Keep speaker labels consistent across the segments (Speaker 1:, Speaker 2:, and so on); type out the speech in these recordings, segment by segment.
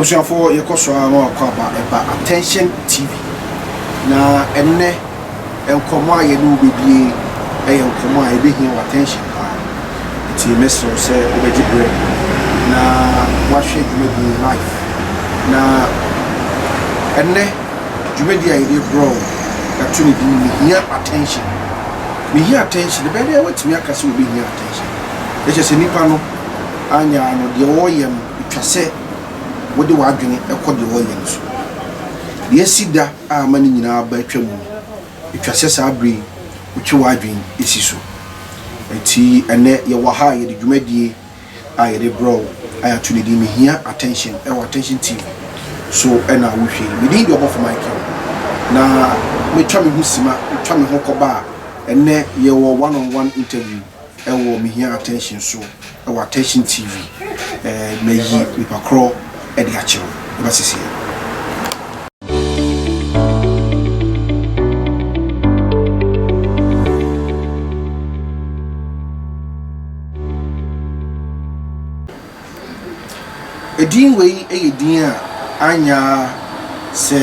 Speaker 1: Abusuafoɔ yɛkɔ so ara ma wakɔ aba ɛba Attention TV na ɛnnɛ nkɔmmɔ a yɛne wo bɛdie ɛyɛ nkɔmmɔ a ɛbɛhia wo attention paa nti mɛsrɛ wo sɛ wobɛgye berɛ na woahwɛ dwumadie yi live na ɛnnɛ dwumadie a yɛde brɛ wo yɛato ne din mehia attention mehia attention ɛbɛyɛ dɛ woatumi aka sɛ wobɛhia attention ɛkyɛ sɛ nipa no anyɛ a no deɛ ɔreyɛ no etwa sɛ wode w'adwene kɔ deɛ ɔreyɛ no so. Deɛ asi da a ama ne nyinaa aba atwa mu no, etwa sɛ saa berɛ yi wotwe w'adwene si so. Enti ɛnnɛ yɛwɔ ha a yɛde dwumadie a yɛde brɛ wo a yɛato ne din Mehia Attention wɔ Attention TV so na wohwɛ yi. Me din de Ɔbɔfo Michael na metwa me ho sima, metwa me ho kɔba a ɛnnɛ yɛwɔ one on one interview wɔ Mehia Attention so. Wɔ Attention TV eh, mayi nipa korɔ de akyerɛ wo. Ɛba sisi ɛ. Edin wei yɛ din a anyɛ ara sɛ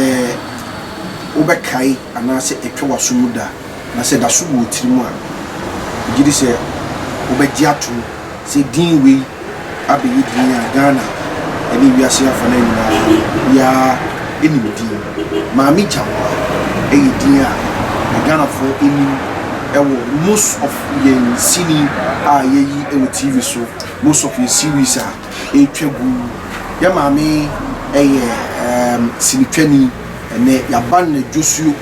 Speaker 1: wobɛkae anaasɛ ɛtwa w'aso mu da, anaasɛ ɛda so wɔ wo tirim a, megye di sɛ wobɛgye atom sɛ din wei abɛyɛ din a Ghana ne wiase afanan nyinaa obiara nim din. Maame Gyamwa yɛ din a Ghanafoɔ nim wɔ most of yɛn sini a yɛyi wɔ TV so, most of yɛn series a ɛretwa gu. Yɛn maame yɛ ɛɛm sinitwani. Ɛnnɛ yɛaba no n'adwosuo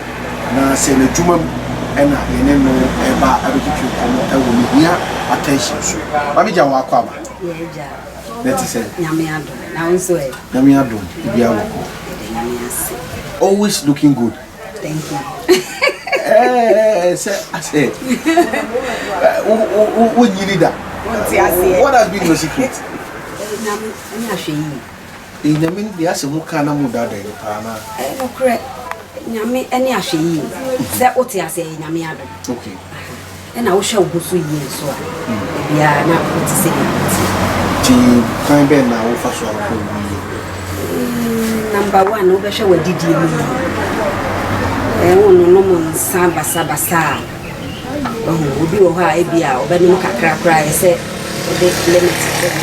Speaker 1: anaasɛ n'adwuma mu ɛna yɛne no reba abɛtwetwe nkɔmmɔ ɛwɔ Mehia Attention so. Maame Gya wakɔ aba?
Speaker 2: Yɛ agya.
Speaker 1: Na ɛte sɛn?
Speaker 2: Nyame adom. Na wo nso ɛ?
Speaker 1: Nyame adom, biribiara bɔkɔɔ.
Speaker 2: Yɛda Nyame ase.
Speaker 1: Always looking good.
Speaker 2: Thank you.
Speaker 1: Ɛɛ sɛ asɛ wonyini da.
Speaker 2: Wonte aseɛ.
Speaker 1: What has been your secret?
Speaker 2: Nyame ne ahwɛyie.
Speaker 1: Ee Nyame no deɛ asɛ mo kaa na mo daadaa yɛ paa na.
Speaker 2: Ɛyɛ nokorɛ Nyame ne ahwɛyie sɛ wote ase ɛyɛ Nyame adom.
Speaker 1: Okay.
Speaker 2: Ɛna wohwɛ wo ho so yie nso a dabiara na wote sɛdeɛ woteɛ.
Speaker 1: Nti kwan bɛn na wofa so a wohwɛ wo ho yie?
Speaker 2: Number one wobɛhwɛ w'adidie mu yie. Ɛɛ wonnonom nsa basabasa a. Wahu, obi wɔ hɔ a ebia ɔbɛnom kakra koraa ayɛ sɛ wode limit to ho.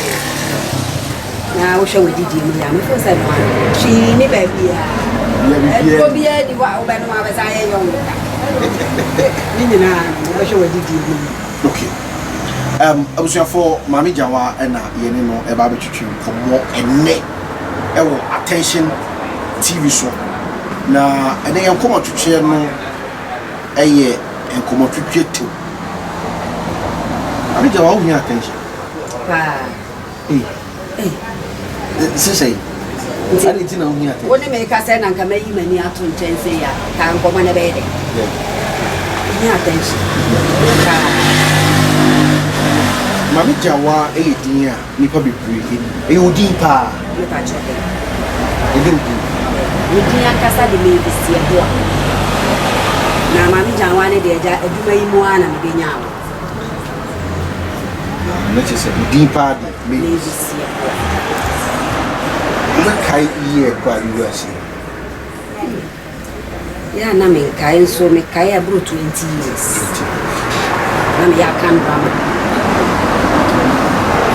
Speaker 2: Na wohwɛ w'adidie mu yie a, mefeel sɛ ɛno ara. Hwee nni baabiara. Aduro biara nni hɔ a wobɛnom a wobɛsan ayɛ young da. Ne nyinaa no, wobɛhwɛ w'adidie mu yie.
Speaker 1: Okay. Um, abusuafoɔ, Maame Gyawa na yɛne no ɛba abɛtwetwe nkɔmmɔ ɛnnɛ ɛwɔ Attention TV so. Na ɛnɛ yɛn nkɔmmɔtwetweɛ no ɛyɛ nkɔmmɔtwetwe tew. Maame Gyawa, wohia attention.
Speaker 2: Paa.
Speaker 1: Ei.
Speaker 2: Ei.
Speaker 1: Sɛ sɛn?
Speaker 2: Nti,
Speaker 1: Adɛn nti na wohia attention?
Speaker 2: Wo ne me kasa yi na nka mayi m'ani ato nkyɛn sei a, nka nkɔmmɔ no ɛbɛyɛ dɛ. Wohia attention. Paa.
Speaker 1: Maame Gyawa yɛ din a nnipa bebree nim. Ɛyɛ wo din paa.
Speaker 2: Mepa kyɛw dɛn?
Speaker 1: Ɛnyɛ wo din.
Speaker 2: Me din ankasa de Mavis Yeboah. Na Maame Gyanwa no deɛ agya adwuma yi mu ara na mebenyaa no.
Speaker 1: Ah, na kyerɛ sɛ wo din paa de Mavis.
Speaker 2: Mavis Yeboah.
Speaker 1: Wobɛkae year kɔ a yɛwura ase?
Speaker 2: Yɛ a na menkae nso mekae aboro 20 years. Na meyɛ Akan drama.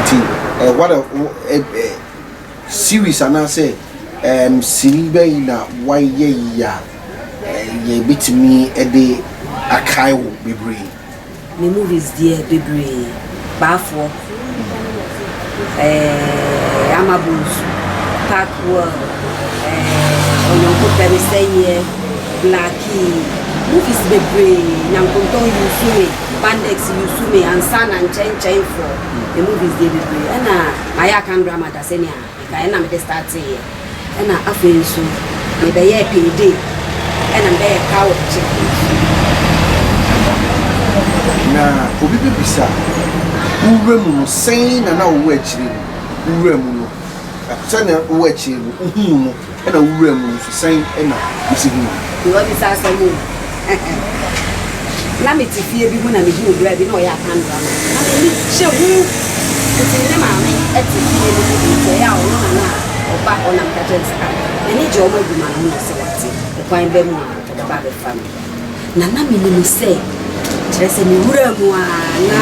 Speaker 1: Nti, eh, what a, eh, eh, Series anaasɛ ɛɛm sini bɛn na woayɛ yi a yɛbɛtumi de akae wo bebree?
Speaker 2: Me movies deɛ bebree, Baafoɔ, ɛɛɛ Ama Bonsu, Park World, ɛɛɛ Ɔyɔnko Pɛ Me Sɛeɛ, Blackie, movies bebree, Nyankontɔn Yusu Me, Bandex Yusu Me, Ansana Nkyɛnkyɛnfoɔ, me movies deɛ bebree ɛna Mayɛ Akan drama da sɛnea mekaeɛ na mede starteeɛ ɛna afei nso mebɛyɛɛ payday ɛna mebɛyɛɛ car wash nso.
Speaker 1: Na obi bɛbisa, wo wura mu no sɛn na na wowɔ akyire no, wo wura mu no, sɛnea wowɔ akyire no wohuu no ɛna wo wura mu no nso sɛn na wosi huu no?
Speaker 2: Deɛ wabisa asɛm o. Na mete fie bi mu na mehuu bra bi na ɔyɛ Akan drama. Na m'ani gye ho nti me ne maame te fie no mu bi nti ɛyɛ a ɔno na na Meba hɔ na meka kyerɛ no sɛ, Ah, m'ani gye wɔn adwuma no ho na ɔse wate, ɔkwan ba mu a, ɔbɛba abɛfa me. Na na menim sɛ, kyerɛ sɛ mewuraa mu ara na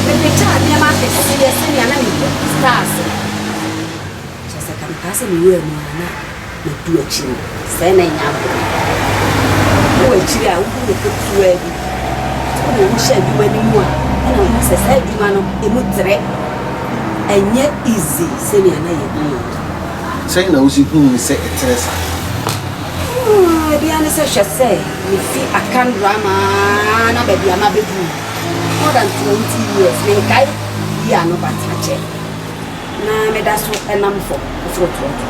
Speaker 2: mepagyaa nneɛma akɛseɛ sɛnea na mehu stars no. Kyerɛ sɛ, ka mekaa sɛ mewuraa mu ara na madu akyiri no, sɛɛ na ɛnyɛ agorɔ. Wowɔ akyiri a, wohu no ketewaa bi. Wode wo ho hyɛ adwuma no mu a, ɛna wohu sɛ saa adwuma no, emu trɛ. Ɛnyɛ easy sɛnea na yɛhu no no.
Speaker 1: Sɛn na wusi huu no sɛ ɛtrɛ saa?
Speaker 2: Ebi ara ne sɛ, hwɛ sɛ mifi Akan Drama ara na baabi a mabedu yi, more than 20 years, menkae year no but akyɛ. Na meda so nam fam foro trɔtrɔ.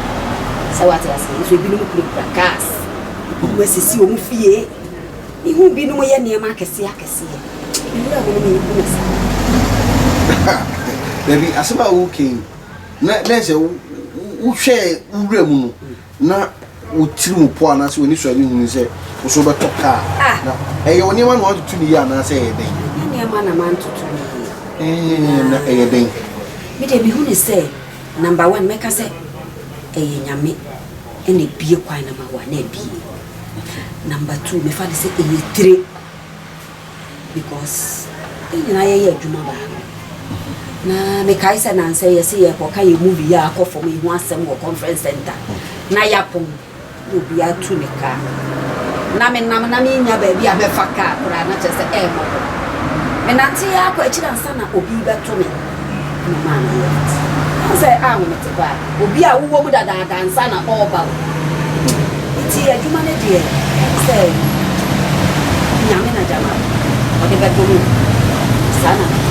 Speaker 2: Sɛ woate aseɛ? Nso ebinom kurakura cars, ebinom asisi wɔn fie. Mehu binom yɛ nneɛma akɛseɛ akɛseɛ. Me wura mu no menhu no
Speaker 1: saa. Dabi, asɛm a woreka yi, na na sɛ wohwɛɛ wo wura mu no, na wo tiri mu pɔ anaasɛ w'ani so ade hunu sɛ wo so wobɛtɔ kaa.
Speaker 2: Ah.
Speaker 1: Na ɛyɛ wo nneɛma na woatoto no yie anaasɛ ɛyɛ dɛn?
Speaker 2: Ɛnyɛ nneɛma na mantoto no yie.
Speaker 1: Ɛɛ, na ɛyɛ dɛn?
Speaker 2: Me deɛ mehu no sɛ number one mɛka sɛ ɛyɛ Nyame na ebie kwan no ma wo a na abie. Number two mefa no sɛ ɛyɛ tire because yɛn nyinaa yɛyɛ adwuma baako. Na mekae sɛ nansa yi yɛse yɛrekɔka yɛn movie yi a akɔ fam yi ho asɛm wɔ conference center na yɛapɔn. Na obiara tu ne kaa. Na menam na mennya baabi a mɛfa kaa koraa, na kyerɛ sɛ ɛyɛ mmɔbɔ. Menantee ara kɔ akyiri ansa na obi rebɛto me na ɔmaa me lift. Wohu sɛ ahomete paa. Obi a wowɔ mu dadaada ansa na ɔreba o. Nti adwuma no deɛ, ɛne sɛ Nyame na gyama ɔde bɛdom wo. Saa na meka.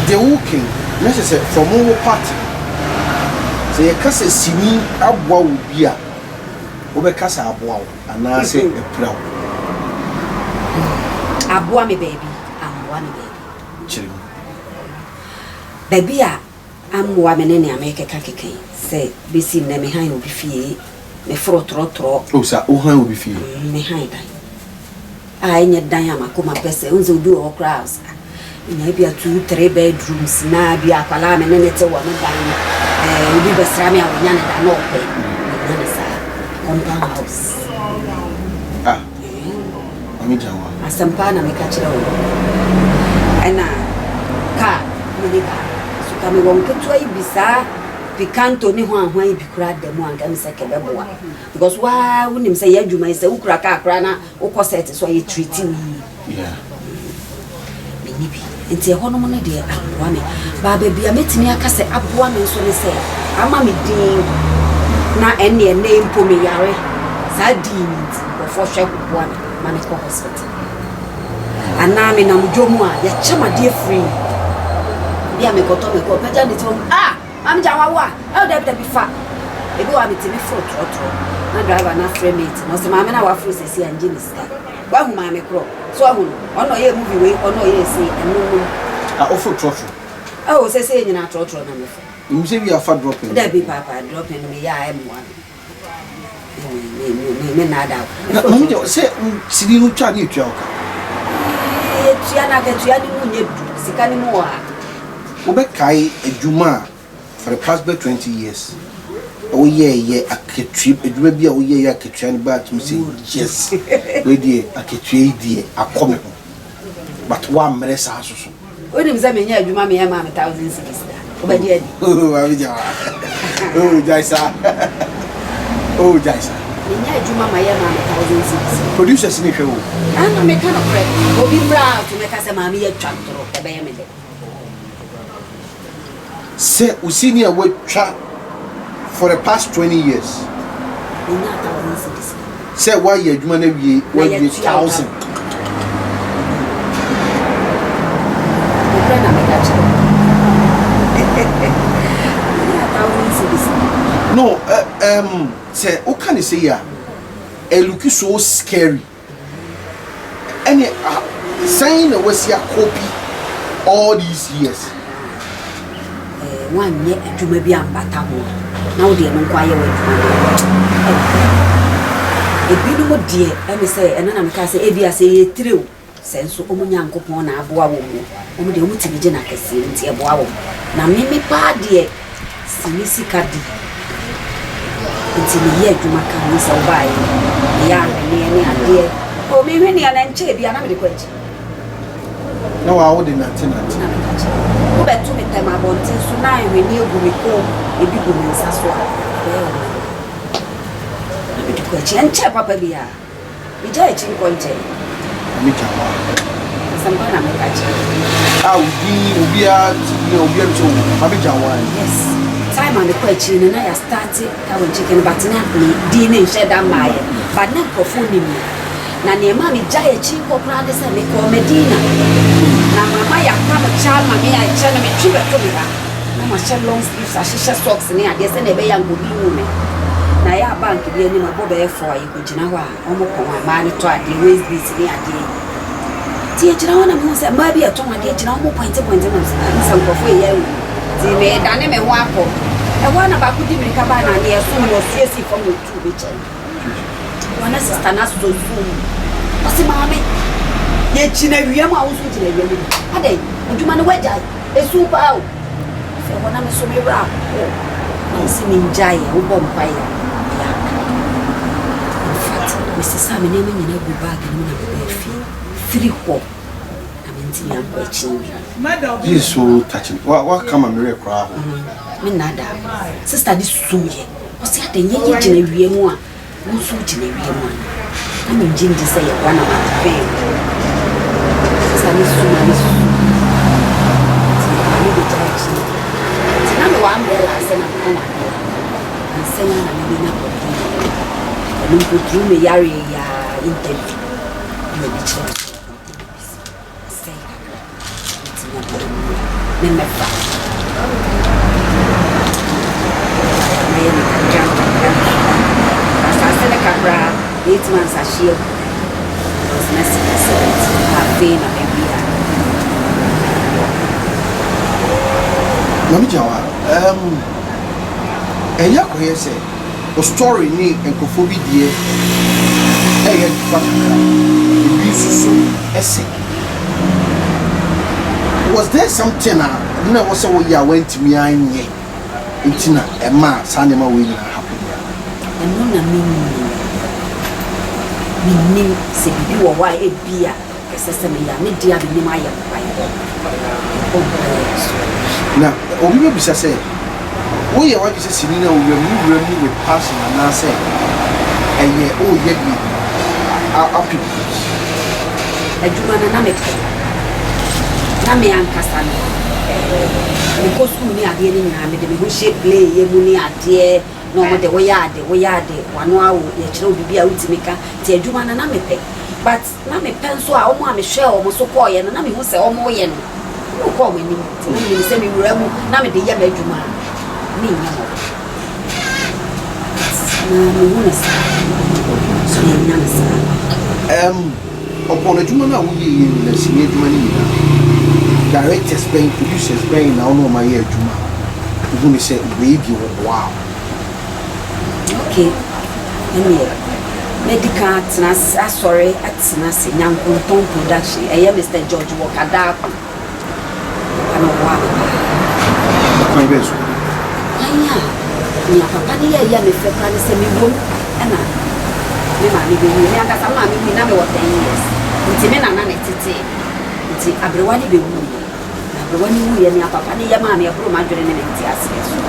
Speaker 1: Deɛ woka yi, na kyerɛ sɛ from wo part no, Sɛ yɛka sɛ sini aboa wo bi a, wobɛka sɛ aboa wo anaasɛ apira wo?
Speaker 2: Aboa me baabi, ammoa me baabi.
Speaker 1: Kyerɛ mu.
Speaker 2: Baabi a ammoa me ne nea merekekakeka yi, sɛ bɛsi nnɛ mehan obi fie, meforo trɔtrɔ.
Speaker 1: Oh, sa wohan obi fie?
Speaker 2: Mehan dan. A ɛnyɛ dan a m'akoma pɛ sɛ, wohu sɛ obi wɔ hɔ koraa a ɔsɛ ah menya ebia 2, 3 bedrooms na ebia akwadaa a me ne no te wɔ ne dan no, eh, obi bɛsra me a wɔnya ne dan na ɔpɛ, menya no saa, compound house.
Speaker 1: Ah, Maame Gyawa.
Speaker 2: Asɛm paa na meka kyerɛ wo no. Ɛna kaa, menni kaa, so ka mewɔ nketewa yi bi saa Picanto ne hwan hwan yi bi koraa da mu a anka ɛm sɛ kɛbɛboa. Because waa wonim sɛ yɛ adwuma yi sɛ wokura kaa koraa na wokɔ set so a yɛ treat wo yie. Menni bi. Nti ɛhɔnom no deɛ amboa me. But baabi a mɛtumi aka sɛ aboa me nso ne sɛ ama me din na ɛnneɛ nnɛ yi mpo meyare. Saa din no nti nkurɔfoɔ hwɛ boa me ma mekɔ hospital. Anaa menam dwom a yɛkyɛ me adeɛ free. Bi a mekɔtɔ mekɔ pagya ne ti wɔn ah! Maame gya wawo a, oh dabi dabi fa. Ebi wɔ hɔ a metumi foro trɔtrɔ na driver no afrɛ mate no, ɔse maame no a waforo seesei a ngye ne sika. Wahu maame korɔ? So wahu no? Ɔno na ɔyɛɛ movie wei, ɔno na ɔyɛɛ sei, ɛno nom.
Speaker 1: Ah woforo trɔtrɔ?
Speaker 2: Oh seesei nyinaa trɔtrɔ na meforo.
Speaker 1: Menim sɛ bi a fa dropping.
Speaker 2: Dabi paapa, dropping no meyɛ a ɛmmoa me. Me me me me nnaadaa wo.
Speaker 1: Na maame gya sɛ wo sini no twa ne yɛtua wo ka?
Speaker 2: Ɛɛ yɛtua na akatua no mu nyɛ du, sika no mu wɔ ha.
Speaker 1: Wobɛkae adwuma a for the past bɛ 20 years woyɛɛyɛ akatua adwuma bi a woyɛɛyɛ akatua no baa tumi sɛ yes wei deɛ akatua yi deɛ akɔ me ho but woammrɛ saa so so.
Speaker 2: Wonim sɛ menyɛ adwuma meyɛ maa me thousand cedis da wobɛgye adi.
Speaker 1: Oh maame gya wa oh gyae saa oh gyae saa.
Speaker 2: Menyɛ adwuma ma yɛ maa me thousand cedis.
Speaker 1: Producers ne hwɛ wo.
Speaker 2: Ɛna meka nokorɛ obi mmra out mɛka sɛ maame yɛ twa ntorɔ ɛbɛyɛ me dɛ.
Speaker 1: Sɛ wo sini a woatwa for the past 20 years.
Speaker 2: Menya thousand cedis.
Speaker 1: Sɛ woayɛ adwuma no awie woawie thousand.
Speaker 2: Nokorɛ na meka kyerɛ wo. Menya thousand cedis.
Speaker 1: No, uh, um, sɛ woka ne sɛ yi a, it look so scary. Ɛne ah, sɛn na wasi akɔpi all these years?
Speaker 2: Eh, woanyɛ adwuma bi ambata ho a, na wode ɛno nko ayɛ w'adwuma deɛ. Ebinom deɛ, ɛne sɛ, ɛno na mekaa sɛ, ebia sɛ ɛyɛ tire o, sɛ nso wɔn Nyankopɔn na aboa wɔn o, wɔn deɛ wɔtumi gye no akɛseɛ nti ɛboa wɔn. Na me me paa deɛ, Sini sika di. Nti meyɛ adwuma ka ho sɛ wobaeɛ no, meyɛ ahweneɛ ne adeɛ. O, me hweneɛ no ɛnkyɛɛ biara na mede kɔ akyi.
Speaker 1: Na waa wode nante nante.
Speaker 2: Na meka kyerɛ wo, wobɛto me tɛm abɔnten so na ahweneɛ gu me kɔn mu, ebi gu me nsa so a, ɛbɛyɛ wo nwanwa. Na mede kɔ akyi, ɛnkyɛɛ papa biara. Megyae akyi nkɔ nkyɛn.
Speaker 1: Maame gya hɔ a.
Speaker 2: Asɛmpa na meka kyerɛ wo.
Speaker 1: A wo din obiara ti din a obiara bisa wo maame gya hɔ a.
Speaker 2: Yes. Time a mekɔ akyiri no na yɛ start Cow and Chicken but na me din no nhyɛ da mmaeɛ but na nkurɔfoɔ nim me. Na nea ɛmaa megyae akyiri kɔ koraa ne sɛ mekɔɔ Medina na mama yɛapam kyɛ ama me a ɛkyɛ no metwe bɛto me ha na mahyɛ long sleeves ahyehyɛ socks ne adeɛ sɛdeɛ ɛbɛyɛ a nka obi nhu me. Na ɛyɛ a bank bi anim ɛbɔ bɛyɛ four a Gyina hɔ a wɔn kɔn a mmaa no tɔ adeɛ waist beads ne adeɛ yi nti yɛgyina hɔ na mehu sɛ mmaa bi ɛtɔn adeɛ gyina wɔn pɔinte pɔinte na mesɛ ah sɛ nkurɔfoɔ yɛ awu nti medane me ho akɔ ɛhɔ a na baako di mirika baa na adeɛ ɛso no ɔsue sii fam na ɔtuu me kyɛn wɔn na sista no asɔ sum ɔse maame yɛgyina awia mu a wo nso gyina awia mu bi adɛn adwuma no woagyae ɛsu paa o Afei hɔ na me nso me werɛ ahow na mese mengyae ɛ, wobɔ mpaeɛ a ɛyɛ anka. In fact, mesesaa me nneɛma nyinaa guu bag no mu na mebaa fie. Firi hɔ na mentumi ankɔ akyi bio.
Speaker 1: This is so touching. Wa wa kama me werɛ koraa ho.
Speaker 2: Me nnaadaa wo. Sister no suiɛ. Ɔse adɛn yɛyɛ gyina awia mu a Wo nso wogyina wiem anaa? Na mengye ndi sɛ yɛboa na matwɛn wo. Sista no su ma mesu. Nti maame bɛgya akyi. Nti na mewɔ umbrella ase na metɔn adeɛ. Ansa yi na mebɛnya kɔmputa. Ɛno mpo through me yareɛ yi ara interview na obi kyerɛ me sɛ kɔmputa bi si. Asɛe kakra. Mɛtumi abɔ me mu me mmɛfa. Mɛyɛ no kakra nkakra nkakra. Asase no kakra 8 months ahye agu. Because na sika sɛ nti afei na mawie a.
Speaker 1: Mame Gyawa, um, ɛyɛ akɔyɛ sɛ wo story ne nkurɔfoɔ bi deɛ ɛyɛ fa kakra, ebi nso so ɛsɛ. Was there something a na ɛwɔ sɛ woyɛ a woantumi anyɛ nti na ɛmaa saa nneɛma wei nyinaa happen yɛ anaa?
Speaker 2: Ɛno na mennim. Mennim sɛ biribi wɔ hɔ a ebia ɛsɛ sɛ meyɛ a. Me deɛ a menim ayɛ mpaebɔ. Mebɔ mpaeɛ wɔ so.
Speaker 1: Na obi bɛbisa sɛ, Woyɛ w'adwene sɛ sini no a wowura mu no, wowura mu with passion anaasɛ ɛyɛ woreyɛ de apɛ biribi?
Speaker 2: Adwuma no, na mepɛ. Na me ankasa no, mekɔ sukuu ne adeɛ no nyinaa, mede me ho hyɛ play yɛ mu ne adeɛ, na wɔn de woyɛ ade, woyɛ ade, w'ano awo, yɛkyerɛ wo biribi a wotumi ka. Nti adwuma no, na mepɛ. But na mepɛ nso a, wɔn a mehwɛɛ wɔn so kɔeɛ no, na mehu sɛ wɔreyɛ no, wɔkɔ wɔn anim. Nti na menim sɛ mewura mu na mede yɛ m'adwuma a, menyɛ mmɔbɔ. But na mehu no saa. So yɛnya no saa.
Speaker 1: Um, upon adwuma no a woyɛ yɛ nyinaa, sini adwuma no nyinaa, directors bɛn, producers bɛn na wo ne wɔn ayɛ adwuma a wohu ne sɛ wei deɛ wɔboaa wo?
Speaker 2: Ok, ɛneɛ mɛdi kan atena ase, asɔre atena ase, Nyankontɔn production, ɛyɛ Mister George Walker Darko, papa no ɔboaa me paa.
Speaker 1: Kwan bɛn so?
Speaker 2: Kwan a nea papa no yɛɛ yɛ me fɛ koraa ne sɛ mewom ɛna me maame bɛwui, me ankasa me maame wui na mewɔ 10 years, nti me nana na ɛtetee me, nti aberewa no bɛwuiɛ. Na aberewa no wuiɛ, nea papa no yɛ maa me, ɛboro m'adwene ne me nteaseɛ so.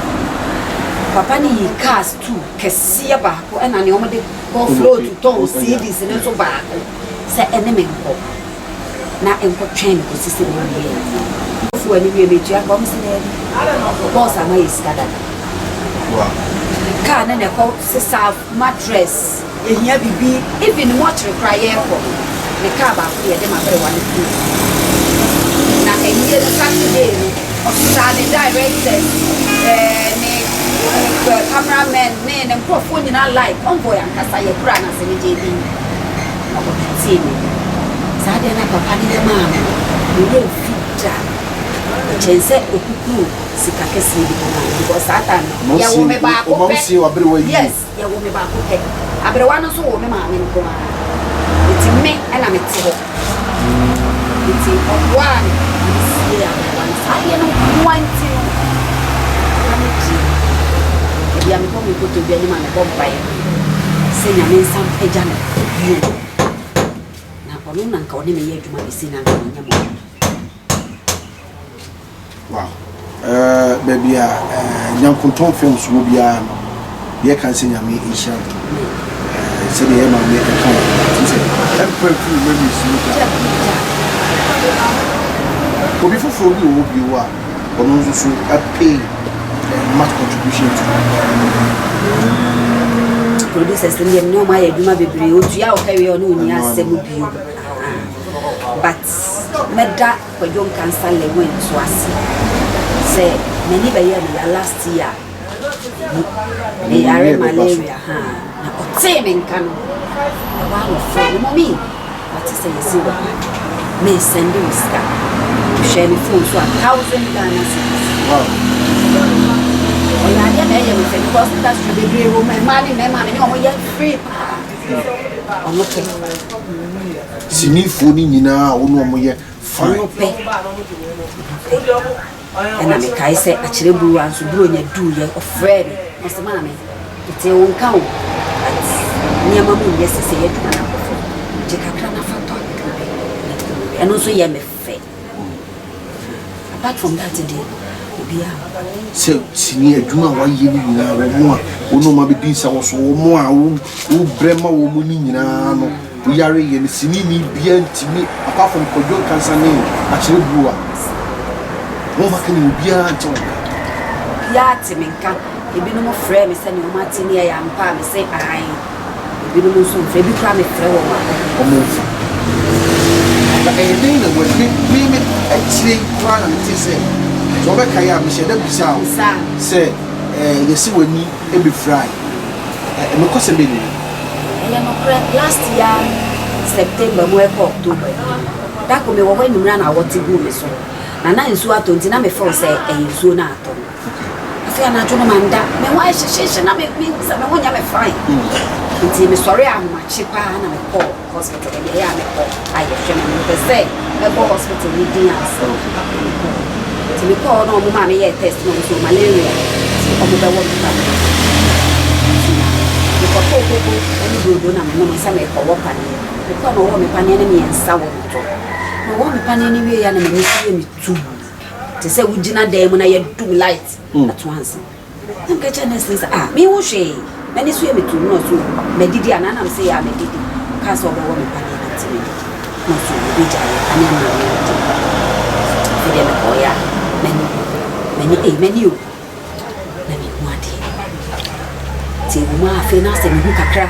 Speaker 2: Papa no yii cars two kɛseɛ baako ɛna nea wɔde kɔ float tɔn CDs no nso baako sɛ ɛne me nkɔ na nkɔtwɛn me kɔsi sɛ mewie. Fuel no wie metua ka, wɔn sɛ daabi, bɔs ama yɛ sika dada. Kaa no na ɛkɔ sesa Mattress, yɛhia biribi, even mortuary koraa yɛrekɔ no, me car baako yɛde m'aberewa no kɔɔ mu. Na ayie no Saturday no, ɔsesaa ne directors, eh, ne eh, camera men ne ne nkurɔfoɔ nyinaa live, convoy ankasa yɛkura no ase no gyee din na ɔbɛtee me. Saa deɛ na papa no yɛ maa me no, me werɛ mfi da. Ɛkyɛn sɛ ɔkukuru sika kɛseɛ bi kɔmaa me because saa time no yɛwo me baako pɛ yes yɛwo me baako pɛ aberewa no nso wo me maame nko ara nti me ɛna me te hɔ nti ɔboaa me na me sie aberewa no saa adeɛ no nkoa nti no na me gye. biara mekɔ me nkotodwe anim a mebɔ mpaeɛ ma no sɛ Nyame nsa mpagya no bio. Na ɔno na nka ɔne me yɛ adwuma bɛsi na nka menyɛ mɔbɔ.
Speaker 1: Wow. Eh, baabi a eh, Nyankontɔn Films wɔ biara no, yɛka sɛ Nyame nhyira no. Eh, sɛdeɛ yɛ maame ɛka wɔ no, sɛ ɛmpa mfiri wo memories mu da. Obi foforɔ bi wɔ hɔ bio a, ɔno nso so pay much contribution to.
Speaker 2: Producers no deɛ mene ɔmo ayɛ adwuma bebree, otua ɔka wie ɔne ɔni asɛm bio. But mɛda Kwadwo Nkansah Lewin nso ase sɛ m'ani bɛyɛɛ me ya last year mu meyare malaria ha na ɔtee me nka no ɛhɔ ara na ɔfrɛɛ me mɔmi mate sɛ yɛsi wɔ ha mesɛnde wo sika mehwɛɛ me phone so a thousand Ghana cedis ɔyɛ adeɛ na ɛyɛ me fɛ because industry bebree wɔ mu mmaa ne mmarima me ne wɔn yɛ free paa ɔno pɛ.
Speaker 1: Sinifoɔ no nyinaa a wo ne wɔn yɛ fine.
Speaker 2: Ɔno pɛ, ɔno pɛ. Ɛna mekae sɛ akyerɛ buruwa nso Buronya duiɛ ɔfrɛɛ me na ɔse maame metee wo nka o but nneɛma mu nyɛ sesei adwuma no akɔ fam gye kakra na fa tɔ aduro bi na kɔ mu. Ɛno nso yɛ me fɛ. Apart from that deɛ obiara mma.
Speaker 1: Sɛ sini adwuma a wayɛ no nyinaa wɔn a wo ne wɔn abɛdi nsa wɔ so wɔn a wobrɛ ma wɔn no nyinaa no Wo yare yɛ no sini ni bia ntimi apart from Kwadwo Nkansah ne Akyere Buo a wɔn aka ni obiara nte wo nka.
Speaker 2: Obiara te me nka, ebinom frɛ me sɛ nea wɔn ate ni ɛyɛ ampa a mese ae, ebinom nso mfrɛ, ebi koraa mefrɛ wɔn a
Speaker 1: wɔn mfa. Na ɛyɛ dɛn na wɔ me me me akyire yi koraa na mete sɛ sɛ wɔbɛkae a mehyɛ da bisaa wo sɛ ɛɛ yɛse w'ani bɛfirae. Nokwasɛm bɛn ni?
Speaker 2: Ɛyɛ nokorɛ, last year September mu ɛkɔ October yi no, da koro mewɔ hɔ anwummerɛ a na awɔ te guu me so, na na nsuo atɔ nti na me feel sɛ ɛyɛ nsuo no a atɔ no. Afei anadwo no manda, me ho ayɛ hyehyeehye na me mehu sɛ me ho nyɛ me fine. Nti mesɔree ahomakye paa na mekɔɔ hospital, baabi a ɛyɛ a mekɔ a yɛhwɛ me no, mepɛ sɛ mɛbɔ hospital no din ansa na mekɔ hɔ. Nti mekɔɔ hɔ na wɔn maa meyɛɛ test na wɔn sɛ malaria nti wɔn bɛwɔ me paneɛ. Nti mekɔtɔɔ koko ne brodo na menom sɛ merekɔwɔ paneɛ. Mekɔɔ na wɔwɔ me paneɛ no mmiɛnsa wɔ me to. Na wɔwɔ me paneɛ no wieeɛ a na m'ani so yɛ me tuu te sɛ wogyina dan mu na yɛdum light ato ansa. Na meka kyerɛɛ nurse no sɛ, Ah, menhu hwee. M'ani so yɛ me tumm. Na ɔse, Oh, madidi anaa? Na mese, Yeah, madidi. Ɔkaa sɛ ɔbɛwɔ me paneɛ no nti medidi. Na ɔse, Oh, wobɛgyae yɛ paneɛ no a medi. Afei deɛ mekɔeɛ a, m'ani, m'ani, ei, m'ani o, na menhu adeɛ. Nti ɛwɔ mu a afei na asɛ mehu kakra.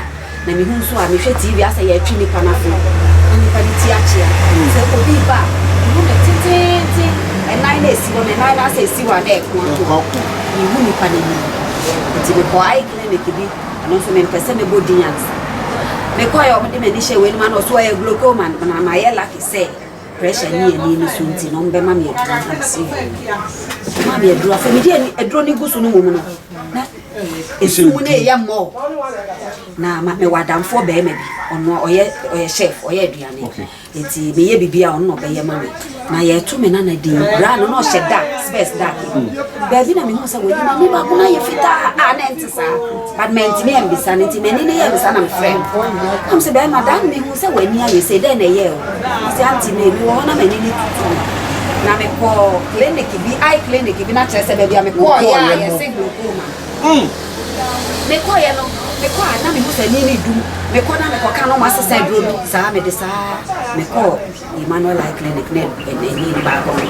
Speaker 2: Na mehu nso a, mehwɛ TV a asɛ yɛretwe nipa no aso na nipa no ti akyea. Sɛ obi reba a, mehu no tenteenten, ɛnan no a ɛsi hɔ no, ɛnan no asɛ ɛsi hɔ a na ɛko ato hɔ. Menhu nipa no anim. Nti mekɔɔ eye clinic bi, ɛno nso mempɛ sɛ mɛbɔ din ansa. Mekɔeɛ a wɔde m'ani hyɛɛ wei no mu a na ɔse ɔyɛ glaucoma na mayɛ lucky sɛ pressure nni ani no so nti no wɔbɛma me aduro na mese yoo. Wɔmaa me aduro, afei mede aduro no gu so no mmom no, na Esum no reyɛ mmɔɔ. Na ma mewɔ adamfoɔ barima bi, ɔno ɔyɛ ɔyɛ chef, ɔyɛ aduane. Nti meyɛ biribi a ɔno na ɔbɛyɛ ma me. Na yɛreto me nana din, bra no na ɔhyɛ dark, specs dark yi. Baabi na mehu sɛ wayi n'ani baako no ayɛ fitaa a na ɛnte saa. But mantumi ambisa no nti m'ani no yɛɛ me saa na mefrɛɛ no. Na mese barima da no mehu sɛ w'ani ayɛ sei, dɛn na ɛyɛɛ wo? Ɔse auntie May, mewɔ hɔ na m'ani no tutu me. Na mekɔɔ clinic bi, eye clinic bi na kyerɛ sɛ baabi a mekɔɔeɛ a yɛse glaucoma. Mekɔeɛ no, mekɔ a na mehu sɛ ani no redum. Mekɔ na mekɔka na wɔasesa aduro no. Saa mede saa mekɔɔ Emmanuel Eye Clinic na ani no baako no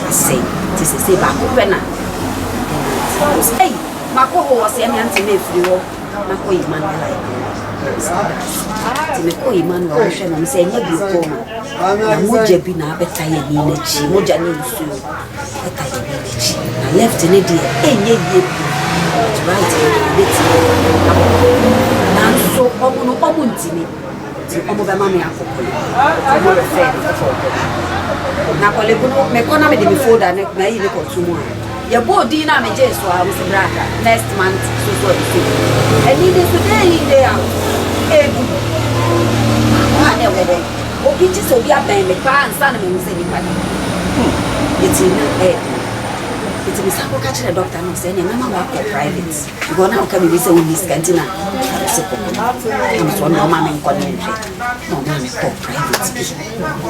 Speaker 2: asɛe. Nti seesei baako pɛ na mede nante. Wɔse ei, makɔ hɔ wɔse ɛne ante na ɛfiri hɔ na kɔ Emmanuel Eye Clinic. Nti mekɔɔ Emmanuel wɔhwɛ no wɔn sɛ ɛnyɛ glaucoma na mogya bi na abɛtae ani no akyi, mogya ne nsuo. Ɛka yɛ ne n'akyi na left ne deɛ ɛnyɛ yie bio but right no deɛ ɛbɛtumi abɔ nanso ɔmo no ɔmo ntumi nti ɔmo bɛma me akɔ Korle nti ɔmo refer me kɔɔ Korle na Korle Bu no mekɔ na mede me folder ne mayi ne kɔto mu a yɛbɔɔ din no a megyee so a ɔmo sɛ bra next month so so ɛsɛ ɛni ne so day in day out ɛdu baako a na ɛwɔ hɔ Obi gye sɛ obi abɛn me paa ansa na mahu sɛ nipa no. Eti na ɛyɛ den. Nti mesan kɔka kyerɛɛ dɔkta no sɛ ɛneɛ mɛma woakɔ private because na woka biribi sɛ wonni sika nti na mese kɔ. Na mesɛ ɔno ɔma me nkɔ ne nhwɛ na ɔma me kɔ private bi.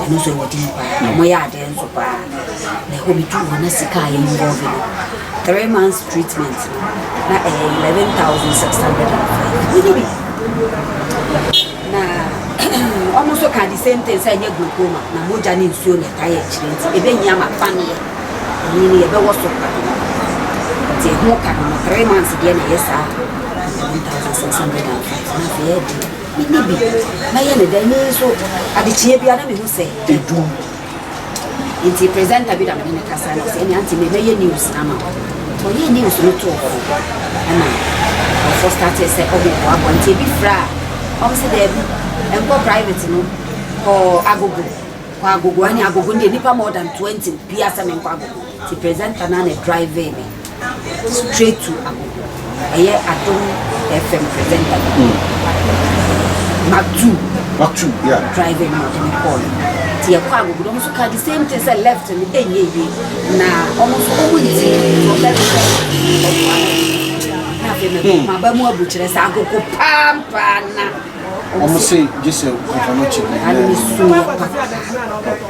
Speaker 2: Ɛno nso ɛwɔ din paa, wɔyɛ adeɛ nso paa. Na ɛhɔ meduru hɔ na sika a yɛ involve no 3 months treatment no na ɛyɛ 11,605. Wonni bi. Na wɔn nso ka the same thing sɛ ɛnyɛ glaucoma na mogya ne nsuo na ɛtaa yɛ akyire nti ɛbɛhia ma paneɛ. Ɛno no yɛbɛwɔ so pa nti ɛho ka no no 3 months deɛ na ɛyɛ saa 11,605. Na afei ɛde menni bi, mɛyɛ ne dɛn? Me nso adekyeɛ bia na mehu sɛ
Speaker 1: ɛdum.
Speaker 2: Nti presenter bi na mene ne kasa na ɔsɛ ɛne auntie me mɛyɛ news na ama wo. Nti ɔyɛɛ news no too hɔ no, ɛna nkurɔfoɔ startee sɛ ɔmo boaboa. Nti ebi frɛ a, ɔmo sɛ daabi, ɛnkɔ private no, kɔ Agogo, kɔ Agogo. Ɛne Agogo no deɛ, nipa more than 20 bia sɛ menkɔ Agogo. Nti presenter no na drive me straight to Agogo. Ɛyɛ Adom FM presenter bi, Mark Two.
Speaker 1: Mark Two, yeah.
Speaker 2: Driving na ɔde me kɔɔ no. Nti yɛkɔ Agogo no, ɔmo nso ka the same thing sɛ left no ɛnyɛ yie na ɔmo nso ɔmo nti ɔbɛhwɛ ɔboa no. Na afei mɛ maba mu abu kyerɛ sɛ Agogo paampaa na
Speaker 1: ɔmo se gye sɛ Kɔmfo Anokye bi.
Speaker 2: Ano ne su yɛ papa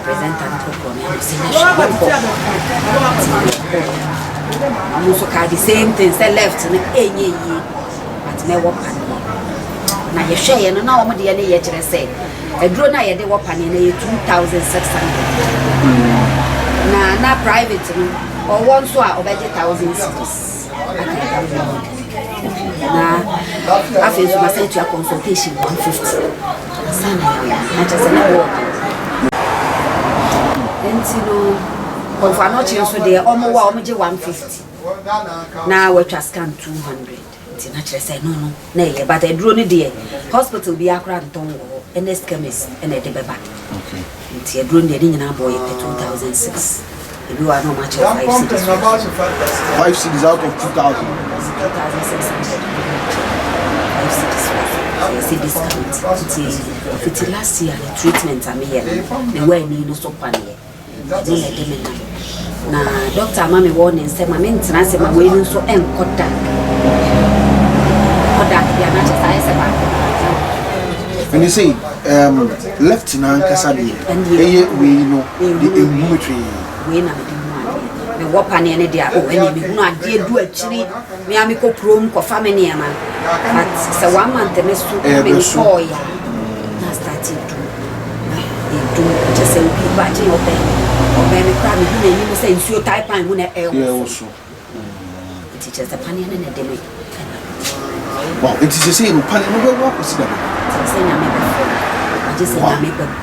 Speaker 2: presenter no kɔkɔɔ me ano sɛ nyɛ hwɛ, yɛkɔ. Nti yɛkɔ, ɔmo nso ka the same thing sɛ left no ɛnyɛ yie but mɛwɔ paneɛ. Na yɛhwɛeɛ no na wɔn deɛ no yɛ kyerɛ sɛ aduro no a yɛde wɔ paneɛ no yɛ 2600, na private no ɔwɔ nso a ɔbɛgye 1,000 cedis aka aduro no ho. Na afei nso masan tua consultation 150 ansa na yɛwɔ, na kyerɛ sɛ na wɔwɔ. Nti no Kɔmfo Anokye nso deɛ, ɔmo wɔ a ɔmo gye 150 na watwa scan 200. Nti na kyerɛ sɛ no na ɛyɛ, but aduro no deɛ, hospital bi akora ntɔn wɔ hɔ, Ernest Chemist ɛna ɛde bɛba. Nti aduro no deɛ, ne nyinaa bɔ yɛ pɛ 2006. Ebi wɔ a na ɔmo akyerɛ 5 cedis.
Speaker 1: 5 cedis out of 2000.
Speaker 2: 2600, 5 cedis yɛsɛ discount. Nti fiti last year ne treatment a meyɛ no, mewɔ ani no so paneɛ, ɛno na ɛde me nam. Na doctor ama me wɔ ne nsɛm a mentena ase ma wei no nso ɛnkɔ dark, kɔ dark bi a na kyɛ sɛ ayɛ sɛ baako.
Speaker 1: Ɛne sɛ left na ankasa deɛ
Speaker 2: Ɛndeɛ.
Speaker 1: Ɛyɛ wei no de ɛnhunu hwee.
Speaker 2: Wei na mede hu adeɛ. Mewɔ paneɛ no deɛ a, oh, ɛneɛ mehunu adeɛ du akyiri. Me a mekɔ kurom kɔfa me nneɛma, but sɛ one month ne so na
Speaker 1: Ɛbɛso.
Speaker 2: Menkɔɔyɛ a na start dum na ɛdum kyɛ sɛ obi ba gye ɔbɛn me, ɔbɛn me koraa, mehu n'anim sɛ nsuo tae pan mu na ɛwɔ
Speaker 1: yɛwɔ
Speaker 2: so.
Speaker 1: So.
Speaker 2: Nti kyerɛ sɛ paneɛ no na ɛde me ɛnam.
Speaker 1: Wow, nti sɛ sɛ no pane no bɛwɔ akɔsi da bɛ?
Speaker 2: Sɛ Nyame bɛfrɛ me, agye sɛ Nyame bɛbu.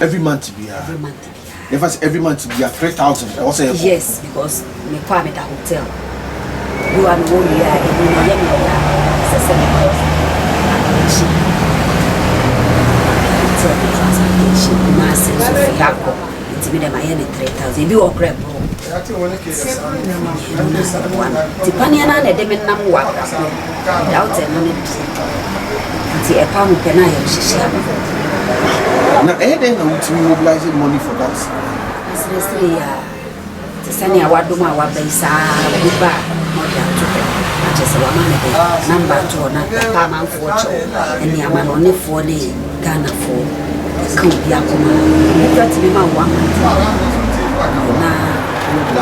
Speaker 1: Every month biara?
Speaker 2: Every month biara.
Speaker 1: Yɛfa sɛ every month biara 3000 ɛwɔ sɛ yɛkɔ?
Speaker 2: Yes, because mekɔ a meda hotel bi wa mewɔ wie a, ɛni no ɛyɛ me ya sɛ mekɔ akyi hotel ne transportation, Kumase nso fi ha kɔ. Nti mi dɛ mayɛ ne 3000, ebi wɔ korɛ boro nti paneɛ no a na ɛde me nam wɔ abrabɔ without ɛno no di. Nti ɛpa ho pɛ na ayɛ hyehyɛ ama.
Speaker 1: Na ɛyɛ dɛn na wotumi mobilize money for that?
Speaker 2: Aseresere yi a, te sɛnea wadom a waba yi saa, obi ba a na ɔde ato hɔ na kyerɛ sɛ wama me de number ato hɔ na ɔpa amanfoɔ kyɛw ɛne amanɔnefoɔ ne Ghanafoɔ ɛka obi akoma. Obi kora tumi ma wo one month na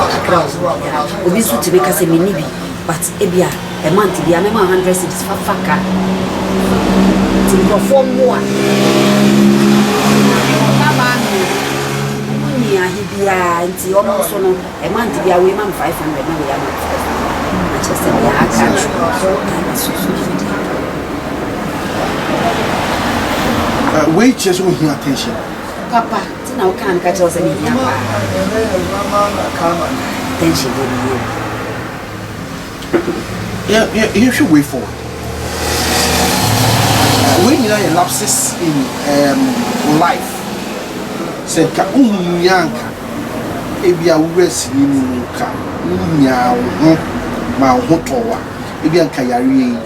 Speaker 2: kakra wɔ hɔ biara. Obi nso tumi ka sɛ menni bi, but ebia a month bia mɛma 100 cedis fafa ka. Nti nkurɔfoɔ mmoa na mewɔ babaa mmienu, ɔmo nni ahe biara, nti ɔmo nso no a month bia wei ma me 500 na wei ama me 500, na kyerɛ sɛ nea aka no na ɛso so na mede akɔ.
Speaker 1: Wei kyerɛ sɛ wohia attention.
Speaker 2: Papa, nti na wokaa no ka kyerɛ wo sɛ mehia paa attention deɛ, mehia bi.
Speaker 1: Yɛhwɛ way forward. Wei nyinaa yɛ lapses in life sɛ nka wohunu yɛ anka ebia wowura sini mu no, nka wonyaa wo ho ma wo ho tɔ wo a, ebia nka yareɛ yi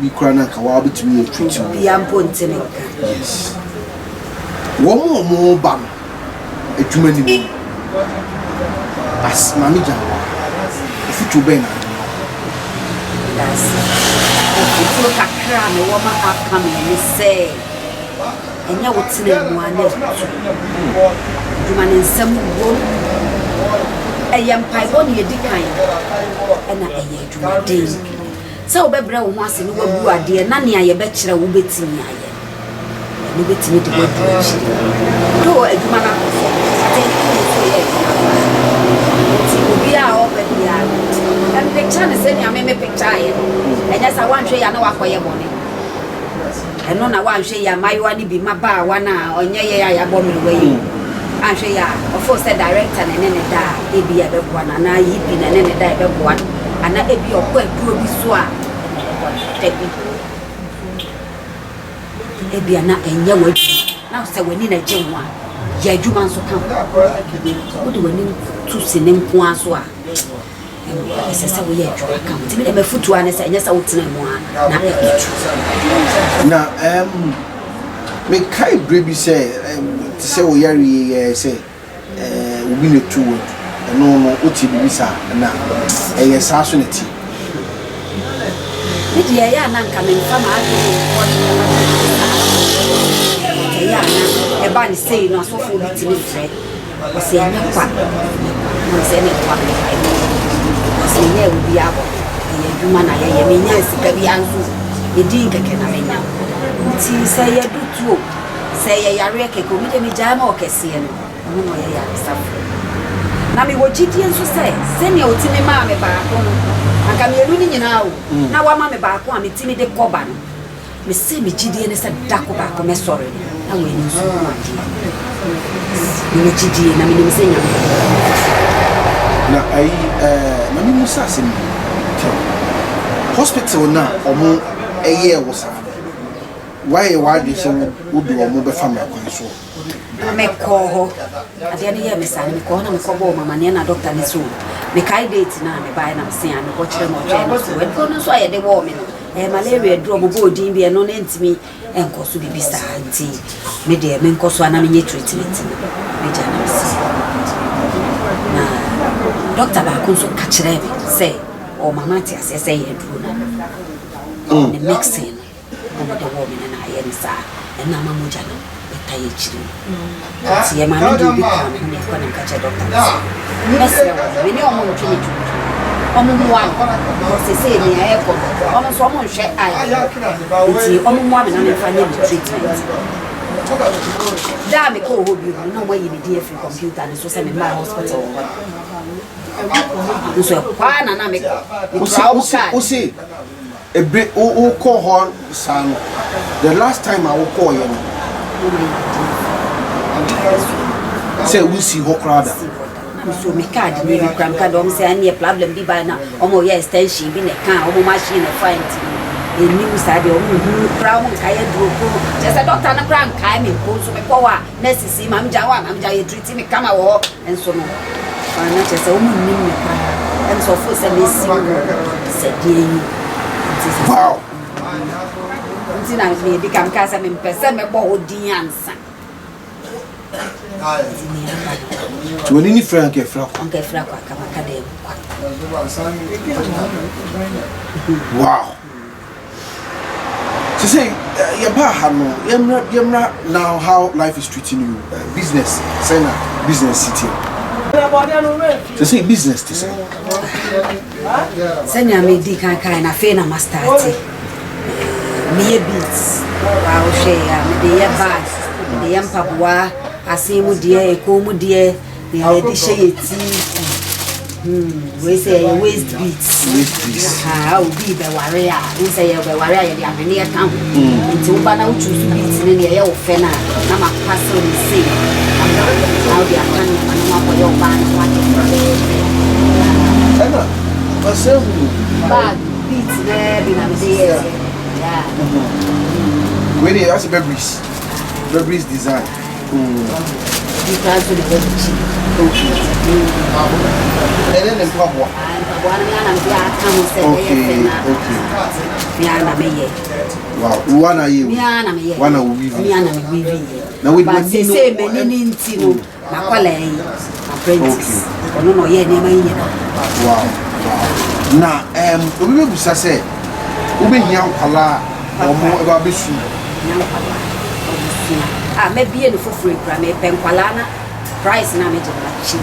Speaker 1: bi koraa na nka waa wobɛtumi yɛ treat wo.
Speaker 2: Bia mpo nte me nka.
Speaker 1: Yes, wɔn a wɔn ba no adwuma no mu no. As Maame Gyanwa, afotuo bɛn na wode ma wɔn?
Speaker 2: Meda ase. Afotuo kakra a mewɔ ma upcoming ne sɛ, ɛnyɛ wo tena mu ara na atu. Adwuma no nsɛm wom. Ɛyɛ mpaebɔ na ɛdi kan, ɛna ɛyɛ adwumaden. Sɛ wobɛbrɛ wo ho ase na woabu adeɛ na nea yɛbɛkyerɛ wo wobɛtumi ayɛ no, ɛno bɛtumi de wo adu akyiri. Though adwuma no akɔ fam, but ɛnyɛ wo nso yɛ adwuma paa. Nti obiara a ɔba biara no, mpicture no sɛnea me me pictureeɛ no. Ɛnyɛ saa woanhwɛ yie a na woakɔyɛ bɔne. Ɛno na woanhwɛ yie a mmaayewa no bi, mmabaawa no a ɔnyɛ yɛn a yɛabɔ mmerewa yi o, anhwɛ yie a ɔfeel sɛ director na ɛne no da a ebia ɛbɛboa no anaa EP na ɛne no da a ɛbɛboa no anaa ebia ɔkɔ aduro bi so a ɛna ɛbɛboa no. Dabi. Ebia na ɛnyɛ w'adwuma na sɛ w'ani na ɛgye ho a, yɛ adwuma nso ka ho. Wode w'ani to sini nko ara so a, Ɛsɛ sɛ woyɛ adwuma ka ho. Nti me deɛ m'afotuo ara ne sɛ ɛnyɛ sɛ wotena mu ara na ɛtu.
Speaker 1: Na um, mekae berɛ bi sɛ um, te sɛ wo yareɛ yi yɛɛ sɛ uh, obi na ɛtu wo adu. Ɛno no wote biribi saa na ɛyɛ saa so na ɛte?
Speaker 2: Me deɛ ɛyɛ a na nka memfa m'adwene nkɔ nneɛma bebree saa so. But ɛyɛ a na ɛba no sei no asɔfoɔ bi tumi frɛ. Ɔse ɛnyɛ kwa, ɛnyɛ kwa. Na mesɛ ɛne ɛboa me mpaebɔ mu. Because menyɛɛ obiaa bɔne, ɛyɛ adwuma na yɛyɛ, menyaa sika biaa nso o, me din kɛkɛ na menya. Nti sɛ ɛyɛ dutu o, sɛ ɛyɛ yareɛ kɛkɛ o, medeɛ megyae ma ɔkɛseɛ no, ɔno na ɔyɛ yaresafoɔ. Na mewɔ gyidie nso sɛ, sɛnea ɔtumi maa me baako no, anka mmienu no nyinaa o, na wama me baako a metumi de kɔ ba no, Mese me gyidie ne sɛ da ko baako mɛsɔre no na wei no nso hu adeɛ. Mewɔ gyidie na menim sɛ Nyame bɛyɛ.
Speaker 1: Na ayi ɛɛ ma me musa asɛm bi tell hospital no a ɔmo ɛyɛɛ wo saa no wayɛ w'adwene sɛ wo de ɔmo bɛfa mmara kwan so
Speaker 2: anaa? Mekɔɔ hɔ adeɛ no yɛɛ me saa no mekɔɔ hɔ na mekɔ bɔɔ ɔmo amaneɛ na doctor no se o mekae date no a mebaeɛ na mese a mekɔ kyerɛ no ɔtwɛn no so aduro no nso a yɛde wɔɔ me no Ɛyɛ malaria aduru a ɔbobɔɔ din bi ɛno no ɛntumi nkɔ so biribi saa nti me deɛ menkɔ so a na menyɛ treatment no megya na mesi na dɔkta baako nso ka kyerɛɛ me sɛ ɔma no ate aseɛ sɛ ɛyɛ aduro no ne mixing no na wɔde wɔɔ me no na ayɛ no saa ɛna ama mogya no bɛtae akyiri no. Nti ɛmaa me de obi kaa me ho na yɛkɔ na meka kyerɛɛ dɔkta no sɛ, mɛsrɛ wɔn, me ne wɔn ntwe me tuntum, wɔn mmoa me, because seesei nea ɛrekɔ no, wɔn nso wɔn nhwɛ eye no, nti wɔn mmoa me na memfa nyɛ me treatment. Da a mekɔɔ hɔ bio no, na wɔn ayi me din afiri computer no so sɛ memmaa hospital hɔ no. Nso ɛhɔ ara na na mekɔ, mekura wɔn card.
Speaker 1: Ebere wo wo kɔɔ hɔ saa no the last time a wo kɔɔ yɛ no sɛ wo si hɔ koraa da.
Speaker 2: Na me so me card ni me kura me card wɔn sɛ ɛneɛ problem bi ba na wɔn yɛ extension bi na ɛka wɔn machine na ɛfa nti no ɛnim saa deɛ wɔn hu koraa wɔn nkae aduro ko kyerɛ sɛ doctor no koraa nkae me mpo nso mekɔ hɔ a nurse si maame gya hɔ a maame gya yɛ treat me kama wɔ hɔ. Nso no, ɔno na kyerɛ sɛ wɔn nnim me koraa. Ɛm sɛ ɔfo sɛ mesi wo sɛ deɛ yi. Nti sɛ
Speaker 1: Wow.
Speaker 2: Nti na medi kan kaa sɛ mempɛ sɛ mɛbɔ hɔ din ansa. Nti nea aba no.
Speaker 1: Nti w'ani ne fira anka afira kwa.
Speaker 2: Anka afira kwa, anka maka dɛm kwa.
Speaker 1: Wow. Sesei yɛbaa ha no, yɛmmra yɛmmra now how life is treating you, business sɛn na business si teɛ? Sesei business te sɛn?
Speaker 2: Sɛnea medi kan kae no, afei na mastarte. Meyɛ beads, waa wohwɛ a mede yɛ bag, mede yɛ mpaboa, asen mu deɛ, ɛkɔn mu deɛ. Nea yɛde hyɛ yɛ ti. Hmm, wei sɛ yɛyɛ waist beads.
Speaker 1: Waist beads.
Speaker 2: Aha, obi bɛware a, n sɛ yɛbɛware a yɛde ahweneɛ ka ho. Nti woba na wotwi so beads ne nea ɛyɛ wo fɛ no a, na mapa sɛ ne sei. Ama na wode aka nneɛma no ho akɔyɛ ɔbaa no ho ade fɛfɛɛfɛ.
Speaker 1: Ɛna ɔsɛ hu.
Speaker 2: Bag beads na bi na mede yɛɛ. Yeah.
Speaker 1: Wei deɛ yɛasɛ Burberry's. Burberry's design.
Speaker 2: Bi koraa nso na ɛwɔ n'akyi.
Speaker 1: Ɛne ne mpaboa.
Speaker 2: Mpaboa no me ara na mede aka ho sɛ ɛbɛyɛ fɛ na. Me ara na meyɛ.
Speaker 1: Wow, wo ara na ayɛ o.
Speaker 2: Me ara na meyɛ.
Speaker 1: Wo ara na wo weave.
Speaker 2: Me ara na me weave yɛ.
Speaker 1: Na wo
Speaker 2: But sese m'ani ne nti no, m'akwadaa yi, Apprentice. Ɔno na ɔyɛɛ nneɛma yi nyinaa.
Speaker 1: Wow, wow. Na um, obi bɛbusa sɛ wobɛhia nkwalaa a wɔn ɛba abɛsu.
Speaker 2: Hia nkwalaa a wɔsua. A mɛbie no foforɔ yi koraa mepɛ nkwalaa na price na megye no makyi.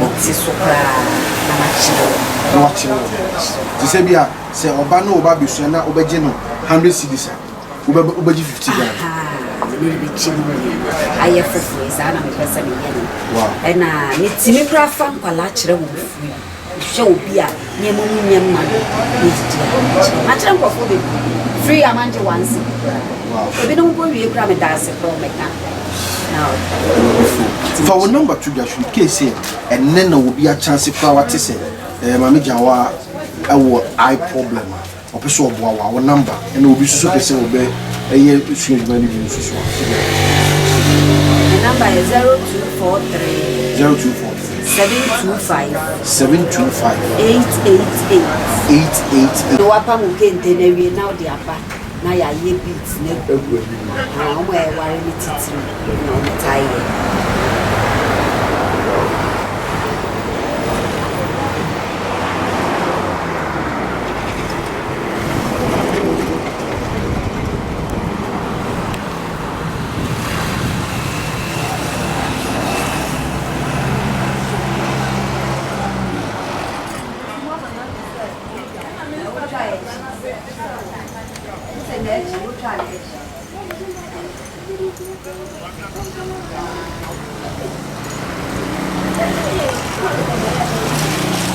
Speaker 2: Mete so koraa na makyerɛ wɔn.
Speaker 1: Na wakyerɛ wɔn. Te sɛ bi a sɛ ɔba ne ɔba abɛsua na wobɛgye no 100 cedis a wobɛ wobɛgye 50 Ghana.
Speaker 2: Ahaa, me ne no bɛkyɛ mu nneɛma. Ayɛ foforɔ yi saa na mepɛ sɛ meyɛ no.
Speaker 1: Wow.
Speaker 2: Ɛna metumi koraa fa nkwalaa kyerɛ wɔn free. Mehwɛ obi a nneɛma mu nyɛ mma no na ɛdidi a, mekyerɛ. Makyerɛ nkurɔfoɔ bebree free a mangye one cedi koraa.
Speaker 1: Wow.
Speaker 2: Ebinom mpo wie koraa meda ase koraa wɔmmɛka na
Speaker 1: Fa wo number to dwa so in case sɛ ɛnnɛ na obi akyance koraa wate sɛ eh, Maame Gyawa ɛwɔ eye problem a ɔpɛ sɛ ɔboa wo a, wo number ɛna obi nso so pɛ sɛ ɔbɛ ɛyɛ sua adwuma no bi nso so a.
Speaker 2: Me number yɛ 0243
Speaker 1: 0243
Speaker 2: 725
Speaker 1: 725
Speaker 2: 888.
Speaker 1: 888.
Speaker 2: Na wapam wo kente no awie na wode aba na yɛayɛ beads no agu.
Speaker 1: Agu anim.
Speaker 2: Ahaa, wɔn a ɛware no titiriw na wɔtaa yɛ.